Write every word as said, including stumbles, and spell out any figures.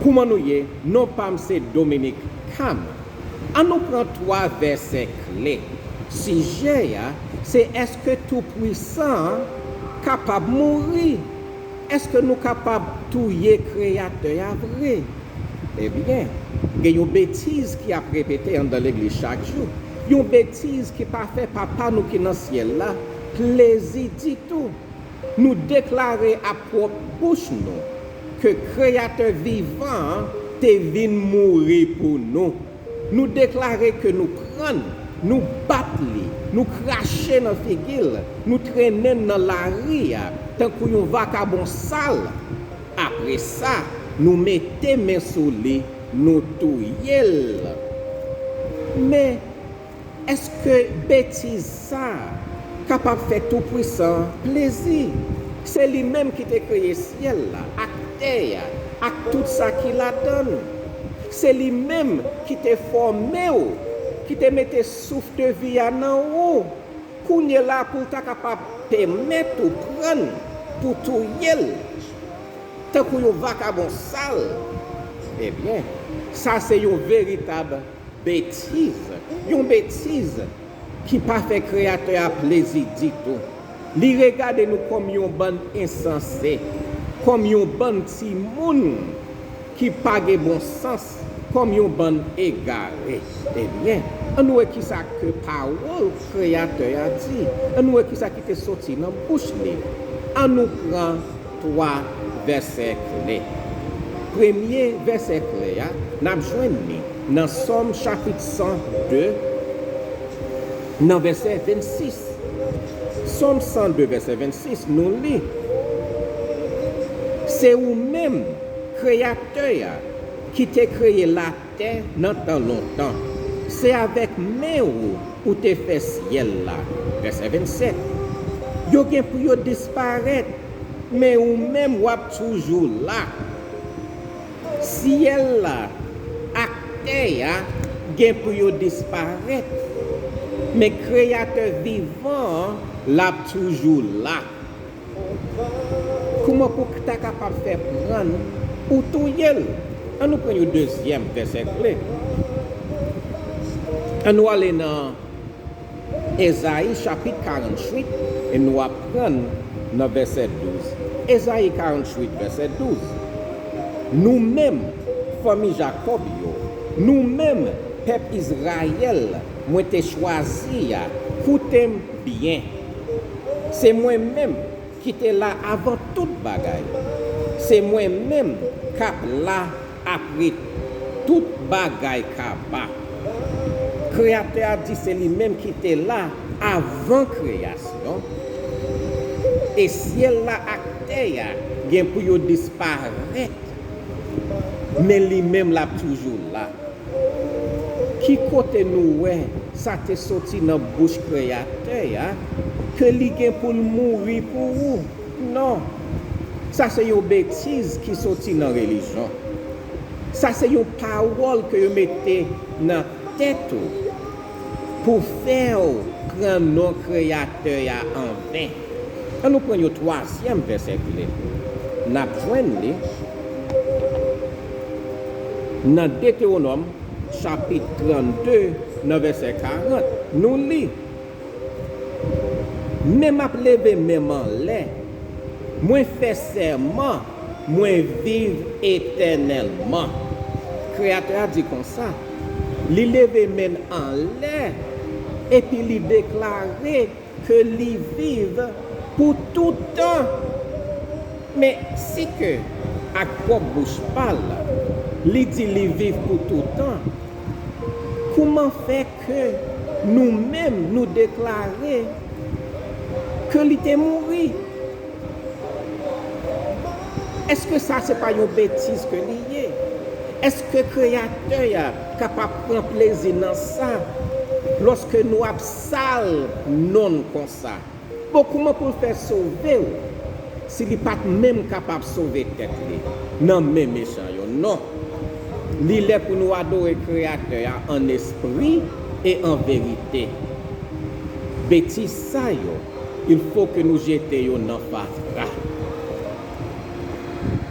Kouman nou ye? Non pa m se Dominique Cam. Ann nou pran twa vèsè kle. Sijè a se èske Toupwisan an kapab mouri? Èske nou kapab touye Kreyatè a vre? Ebyen, gen yon betiz ki ap repete anndan legliz chak jou, yon betiz ki pa fè Papa nou ki nan syèl la plezi ditou. Nou deklare ak pwòp bouch nou ke Kreyatè vivan an te vin mouri pou nou. Nou deklare ke nou pran l, nou bat li, nou krache nan figi l, nou trennen l nan lari a tankou yon vakabon sal. Apre sa, nou mete men sou li, nou touye l. Men, èske betiz sa a kapab fè Toupwisan an plezi? Se li menm ki te kreye syèl la, ak tè a, ak tout sa ki ladan l. Se li menm ki te fòme w, ki te mete souf de vi a nan ou. Kounye la, pou l ta kapab pèmèt ou pran l, pou touye l, tankou yon vakabon sal, ebyen, sa se yon veritab betiz, yon betiz ki pa fè Kreyatè a plezi ditou. Li regade nou kòm yon bann ensanse, kòm yon bann timoun ki pa gen bon sans, kòm yon bann egare. Ebyen, ann nou wè kisa ke pawòl Kreyatè a di. Ann nou wè kisa ki te soti nan bouch li. Ann nou pran twa vèsè kle. Premye vèsè kle a, n ap jwenn li nan Sòm chapit san de, nan vèsè vennsis. Sòm san de, vèsè vennsis, nou li: Se ou menm, Kreyatè a, ki te kreye latè nan tan lontan. Se avèk men ou ou te fè syèl la. Vèsè vennsèt. Yo gen pou yo disparèt, men ou menm w ap toujou la. Syèl la ak tè a gen pou yo disparèt, men Kreyatè vivan an, l ap toujou la. Kouman pou w ta kapab fè pran l, ou touye l? Ann nou pran yon dezyèm vèsè kle. Ann nou ale nan Ezayi chapit karannwit, e nou ap pran nan vèsè douz. Ezayi karannwit, vèsè douz. Nou menm, fanmi Jakòb yo, nou menm, pèp Izrayèl, mwen te chwazi a, koute m byen. Se mwen menm ki te la avan tout bagay. Se mwen menm k ap la apre tout bagay kaba. Kreyatè a di se li menm ki te la avan kreyasyon. E syèl la ak tè a gen pou yo disparèt, men li menm l ap toujou la. Ki kote nou wè sa te soti nan bouch Kreyatè a, ke li gen pou l mouri pou ou? Non. Sa se yon betiz ki soti nan relijyon. Sa se yon pawòl ke yo mete nan tèt ou pou fè w pran non Kreyatè a anven. Ann nou pran yon twazyèm vèsè kle. N ap jwenn li nan Detewonòm chapit trannde, nan vèsè karant, nou li: Men m ap leve men m anlè, mwen fè sèman mwen viv etènèlman. Kreyatè a di konsa, li leve men l anlè, epi li deklare ke li viv pou toutan. Men si ke, ak pwòp bouch pa l, li di li viv pou toutan, kouman fè ke nou menm nou deklare ke li te mouri? Èske sa se pa yon betiz ke li ye? Èske Kreyatè a kapab pran plezi nan sa, lòske nou ap sal non l konsa? Bon, kouman pou l fè sove w si li pa t menm kapab sove tèt li nan men mechan yo? Non. Li lè pou nou adore Kreyatè a an espri e an verite. Betiz sa yo, il fo ke nou jete yo nan fatra.